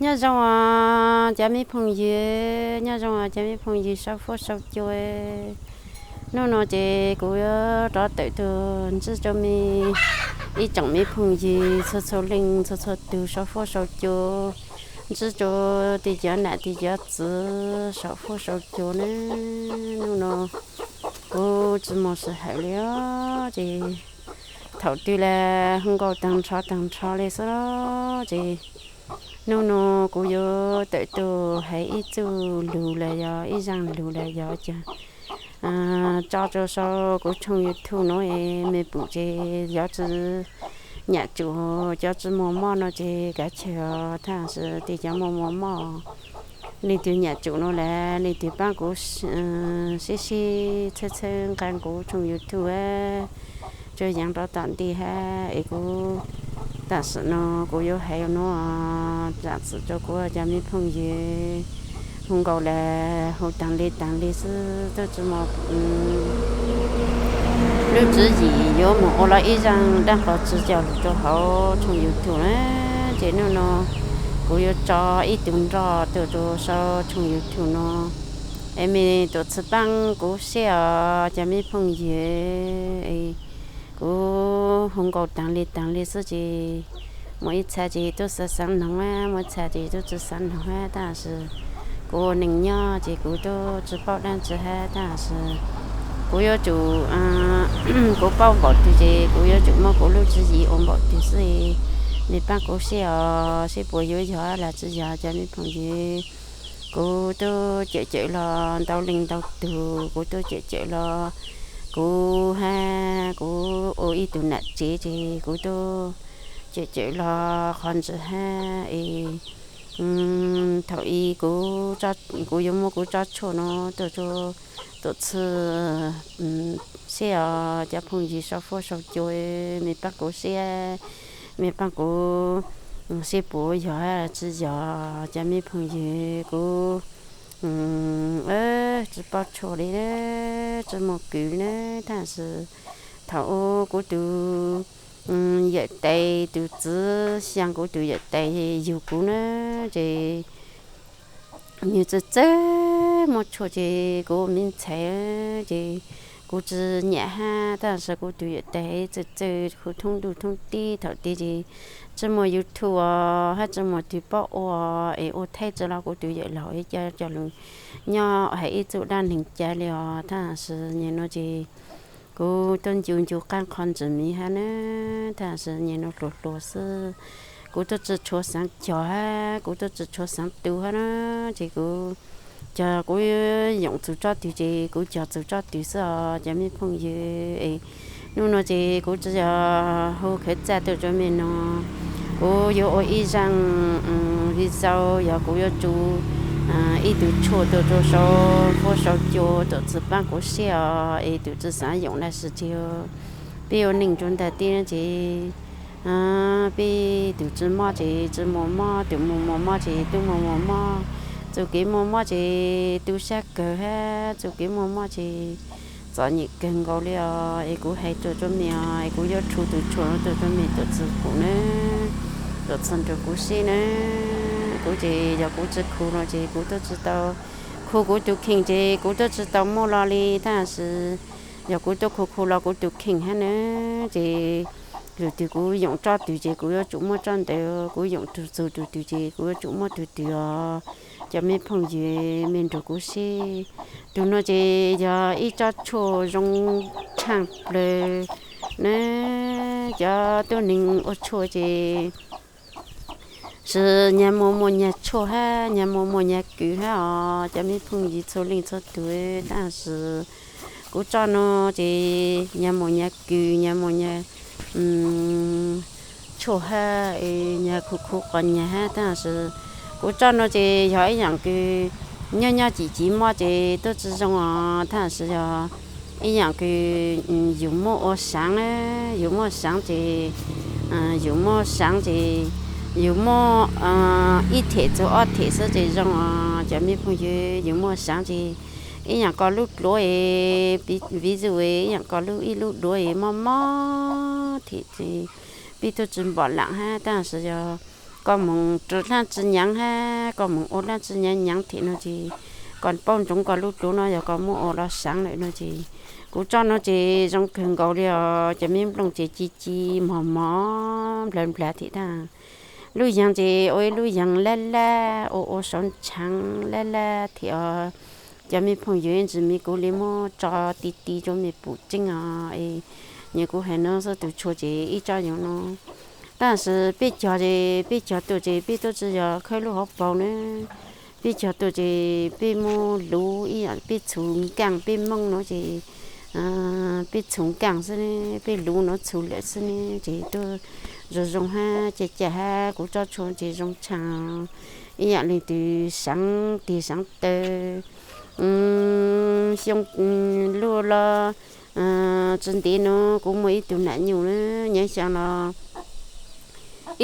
Nyob zoo os cov me phooj ywg, nyob zoo os cov me phooj ywg sau fuab sau cua. Hnub no ces kuv yuav rov tawm tuaj ntsib rau me ib tsoom me phooj ywg txhua txhua leej txhua txhua tus sau fuab sau cua, ntsib rau tej cov nam tej cov txwv sau fuab sau cua na. Hnub no kuv tsis muaj sij hawm li os, ces thaum twg los hu nkauj tag nrho tag nrho li xwb ces hnub no kuv yuav tawm tuaj hais ib txuj lus los yog ib zaj lus los yog cas tso rau saum kuv tshooj YouTube no es mej pum ces cov tsis nyam tsum, cov tsis muaj mob no ces kav tsij os, tab sis tej cov muaj muaj mob, leej twg nyam tsum no los leej twg pab kuv sib sib txhawb txhawb nqa kuv tshooj YouTube tso yeev rov tom ntej hab es kuv tam sim no kuv yuav hais no zam txim rau kuv cov me phooj ywg, hu nkaus los hu taag le taag le xwb, twb tsis muaj lub tswv yim yuav mus ua los ib zaj dab qhov tsis coj lug rau hauv tshooj YouTube na. Ces hnub no kuv yuav tso ib tug nroj tuaj rau saum tshooj YouTube no es mej tuam txhawb paab kuv seb os cov me phooj ywg. Kuv hu nkaus taag le taag le xwb ces muaj ib txha ces twb xaav xaav noog, muaj ib txha ces twb tsis xaav noog hab, tab sis kuv ua neeg nyob ces kuv twb tsis paub dab tsi hab, tab sis kuv yuav tsum, kuv paub npaum twg ces kuv yuav tsum muab kuv lub tswv yim ua npaum twg xwb. Mej paab kuv seb os, seb puas yuav yog los tsis yog cov me phooj ywg. Kuv twb cawm cawm los ntau leej ntau tug, kuv twb cawm cawm los kuv hab kuv ua ib tug nam tsev ces kuv twb cawm cawm los qhov ntsis hab es thaum ub kuv yuav muab kuv tsob tshuaj no tuaj rau tuam txhawb seb os cov phooj ywg sau fuab sau cua, mej paab kuv seb, mej paab kuv seb puas yog tsis yog cov me phooj ywg. Kuv tsis paub tshuaj li, tsis muaj kws na, tab sis thaum ub kuv tus yawm tais tus txiv xyaa, kuv tus yawm tais yug kuv na, ces nws txawj txawj muaj tshuaj ces kuv me ntxhais ces kuv tsis nyam hab, tab sis kuv tus yawm tais txawj txawj hu thoob ntuj thoob teb. Thaum ub ces tsis muaj YouTube hab tsis muaj twg paub ua es ua thaij tsi los kuv tus yawm laus coj coj lug nyob hais ib txuj dab neeg ca li os. Tab sis nyem no ces kuv twb ncu ncu qaab qhov ntsis miv hab na, tab sis nyem no hluas hluas xwb, kuv twb tsis tshua xaav cog hab kuv twb tsis tshua xaav tu hab na, ces kuv cog kuv yoom txug tsob twg ces kuv cog txug tsob twg xwb os cov me phooj ywg. Hnub no ces kuv tsis yog hu khawv txaj tuaj rau mej no, kuv yuav ua ib zaj video yog kuv yuav tso ib tug tshuaj tuaj rau sau fuab sau cua, tuam txhawb paab kuv seb os, es tus tsis xaav yoom los sis tsis, peb ua neej rua ntawm teb ces peb tus tsis mob ces tsis muaj mob, tus muaj muaj mob ces tub muaj muaj mob, txuj kev muaj mob ces tu sab kawg hab txuj kev muaj mob ces txom nyem kawg nkaus li os. Es kuv hais rua rua mej os, es kuv yuav tso tus tshuaj no tuaj rua mej tuam txhawb pum na, tuam txhawb nrug kuv seb na. Kuv ces yog kuv tsis khu no ces kuv twb tsis tau khu kuv tus kheej ces kuv twb tsis tau muaj lo li, tab sis yog kuv twb khu khu los kuv tus kheej hab na, ces lug twg kuv yoom tsob twg ces kuv yuav tsum muab tsob ntawd, kuv yoom txug tug twg ces kuv yuav tsum muab tug twg os. Cov me phooj ywg mej nrug kuv seb, tug no ces yog ib tsob tshuaj zoo tshaaj plawg na, cov tuab neeg ua tshuaj ces sis nyag muaj muaj nyag tshuaj hab nyag muaj muaj nyag kws hab os cov me phooj ywg txhua leej txhua tug, tab sis kuv tsob no ces nyag muaj nyag kws nyag muaj nyag tshuaj hab nyag khu khu qos nyag hab, tab sis kuv tsob no ces yog ib yaam kws nyob nyob cim civ mob ces twb tsis zoo os, tab sis yog ib yaam kws yus muab ua saav, yus muab saav ces, yus muab saav ces yus muab ib them txug ob them xwb ces zoo os cov me phooj ywg. Yus muab saav ces ib yaam koj lub duav es, vis, vis zus ib yaam koj lub, ib lub duav es mob mob them ces peb twb tsis npom lam hab, tab sis yog koj moog rua dlaab tsi nyaav hab koj moog ua dlaab tsi nyaav nyaav thiab no ces koj paub ntsoov koj lub dluab no yog koj muab ua los saav lawm no ces kuv tso no ces zoo kawg nkaus li os. Cov me nplooj ces ci ci mog mog nplawv nplawv thiab tag. Lub yaag ces ua ib lub yaag laj laj ua ua saum ntshaav laj laj thiab os. Cov me phooj ywg ntsis me kuv li muab tso ti ti rua mej pum tseeb os. Nyuam kuv hais no xwb tus tshua ces ib tsob yoov no. Tab sis peb cog ces peb cog tuaj ces peb tub tsi yog khawb lub hauv paug na. Peb cog tuaj ces peb muab luv ib yam peb txhuv nkaaj peb Moob no ces peb txhuv nkaaj xwb ne, peb luv no txhuv lawm xwb ne ces tuaj zoo zoo hab ca ca hab kuv tsob tshua ces zoo tshaj ib yam leej twg saav tig saav taw xyoo luj los tsi ntev no kuv muaj ib tug nam nyuj na, nyob xyoo los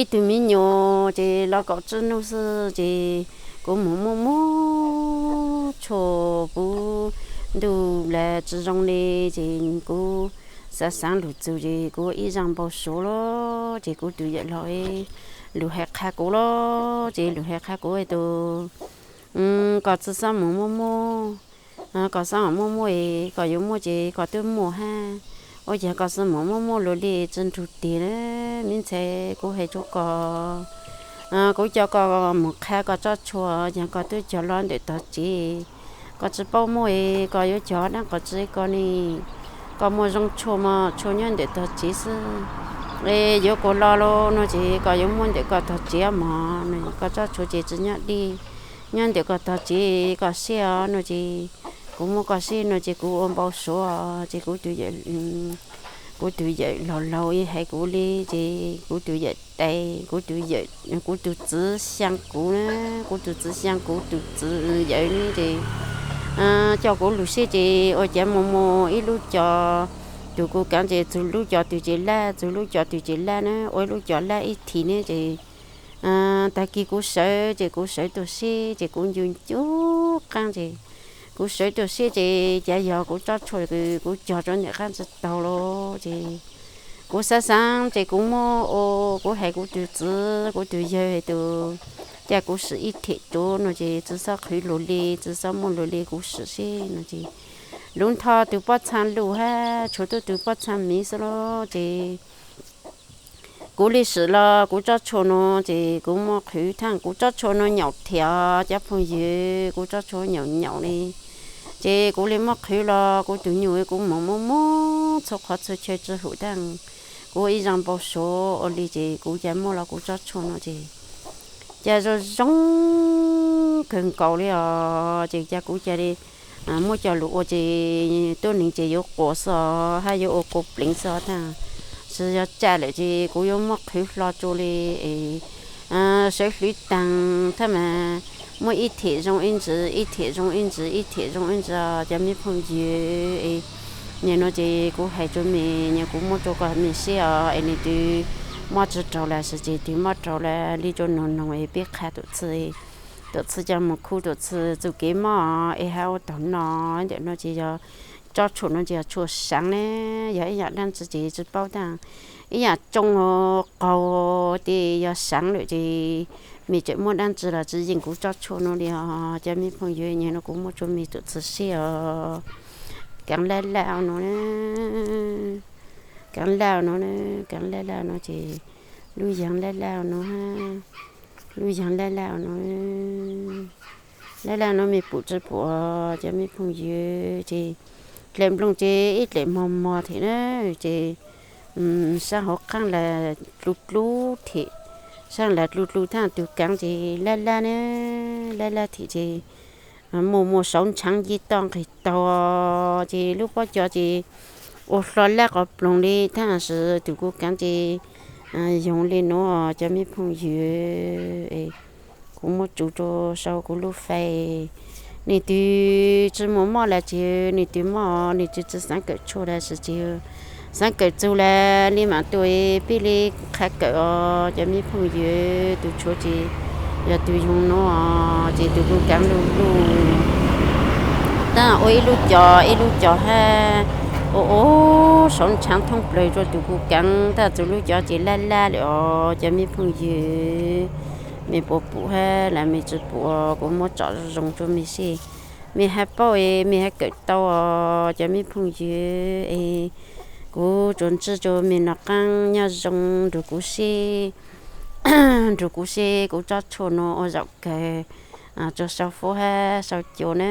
ib tug me nyuam ces los kaum tsib nub xwb ces kuv moog muaj muaj tshua puv ntuj las tsi zoo li ces kuv xaav xaav lug txug ces kuv ib zaaj npau suav lawm ces kuv tus yawm laug lug hais qha kuv lawm ces lug hais qha kuv hais tias koj tsi xob moog muaj muaj, koj xob moog muaj muaj es koj yuav muaj ces koj twb muaj hab, ua caag koj xob moog muaj muaj lug li tsi nrug tiag na. Me ntxhais, kuv hais rua koj, kuv coj koj moog qha koj tsob tshua, yog koj twb cog los ntawm tog tsev, koj tsi paub muaj es koj yuav cog dlaab qhov tsi koj ne. Koj muaj zoo tshua mog, tshua nyob ntawm tog tsev xwb. Es yuav kuas los lawm no ces koj yuav muab ntawm koj tog tsev mog, koj tsob tshua ces tsi nyob deb, nyob ntawm koj tog tsev koj siab os no ces kuv muab koj siab no ces kuv ua npau suav ces kuv tus yawm laug laug hais kuv li ces kuv tus yawm tais, kuv tus yawm, kuv tus txiv xyaa kuv na, kuv tus txiv xyaa kuv tus txiv yawm ne ces coj kuv lug seb ces ua caag moog muaj ib lub cov, tug kuv kaav ces txug lub cov twg ces laj, txug lub cov twg ces laj na, ua ib lub cov laj ib thim ne ces tag kis kuv sawv ces kuv sawv tuaj seb ces kuv ncu ncu qaab ces kuv sawv tuaj seb ces cav yog kuv tsob tshua kuv cog rua ntawm qaab tsi taug lawm ces kuv xaav xaav ces kuv muab ua, kuv hais kuv tus txiv kuv tus yawg hais tias ca kuv sim ib thim rua no ces tsi xob qhwv lug li, tsi xob muaj lug li, kuv sim seb no ces luv ntho tug pob txha luj hab tshuav tub tug pob txha miv xwb lawm ces kuv le sim los kuv tsob tshua no ces kuv muab qhwv thaaj, kuv tsob tshua no nyaum thiab cov phooj ywg, kuv tsob tshua nyaum nyaum li ces kuv le muab qhwv los kuv tus nyuj kuv moog muab muab txhua qhov txhua chaw tsi hum thaaj, kuv ib zaaj npau suav ua li ces kuv ca muab los kuv tsob tshua no ces ca zoo zoo kawg nkaus li os ces ca kuv ca li muab coj lug ua ces tuab neeg ces yuav quas xwb os hab yuav ua quas pleev xwb os thaaj, tsi yog tsam lawm ces kuv yuav muab qhwv hlo rua li es sawv hlwv taag thaaj mas muab ib thim zoo ib ntsis, ib thim zoo ib ntsis, ib thim zoo ib ntsis os cov me phooj ywg. Nyem no ces kuv hais rua mej, nyem kuv muab rua koj mej seb os es nwg twg mob tsi raug lawm, sib tsi twg mob raug lawm li rua noog noog es peb qha tuam txhia, tuam txhia coj moog khu tuam txhia txuj kev mob es hab ua taug no. Ntawm no ces yog tsob tshua no ces yog tshua saav ne, yog ib yam dlaab tsi ces tsi paub tag, ib yam tsoo qaug tes yog saav lawm ces mej tseem muab dlaab tsi los tsi yeej kuv tsob tshua no li os cov me phooj ywg. Nyem no kuv muab rua mej tuam txhia seb os. Kaav laj laj no, kaav laj no, kaav laj laj no ces lub yaag laj laj no, lub yaag laj laj no, laj laj no mej pum tsi pum cov me phooj ywg ces dlaim nplooj ces ib dlaim mog mog thiab na ces saab hauv qaab lawm dlu dlu thiab, saab lawm dlu dlu thaaj tug kaav ces laj laj na, laj laj thiab ces muaj muaj saum ntshaav nce toj nqis taug ces lub pob cov ces ua hlo laj qhov ploog li thaaj sis tug kuv kaav ces yoog li nuav cov me phooj ywg. Kuv muab tsuv rua sau kuv lub fais. Nwg twg tsi muaj mob lawm ces nwg twg mob nwg twg tsi xaav kawm tshua lawm sib tsi xaav kawm txug lawm li maam tuaj peb li qha kawm os cov me phooj ywg. Tug tshuav ces yog tug yoog nuav ces tug kuv kaav lug lug tab ua ib lub cov ib lub cov hab Ua, saum ntshaav thoob plaws rua tus kuv kaav tag txug lub cov ces laj laj lawm os cov me phooj ywg. Mej puas pum hab los mej tsi pum, kuv muab tsom zoo zoo rua mej seb mej hab paub es mej hab kawm tau os cov me phooj ywg. Es kuv tsuas ntsib rua mej noj qaab nyob zoo, nrug kuv seb, nrug kuv seb kuv tsob tshuaj nuav ua zaum kawg rua sau fuab hab sau cua na.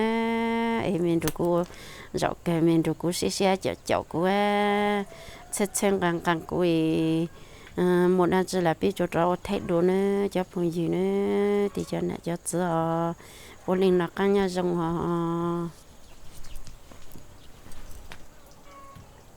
Es mej nrug kuv zaum kawg, mej nrug kuv seb seb hab caum caum kuv, txhawb txhawb nqaa nqaa kuv es muaj dlaab tsi los peb tsuas rov ua thaij dua na cov phooj ywg na. Tes cov nam cov txiv os, puav leej noj qaab nyob zoo os.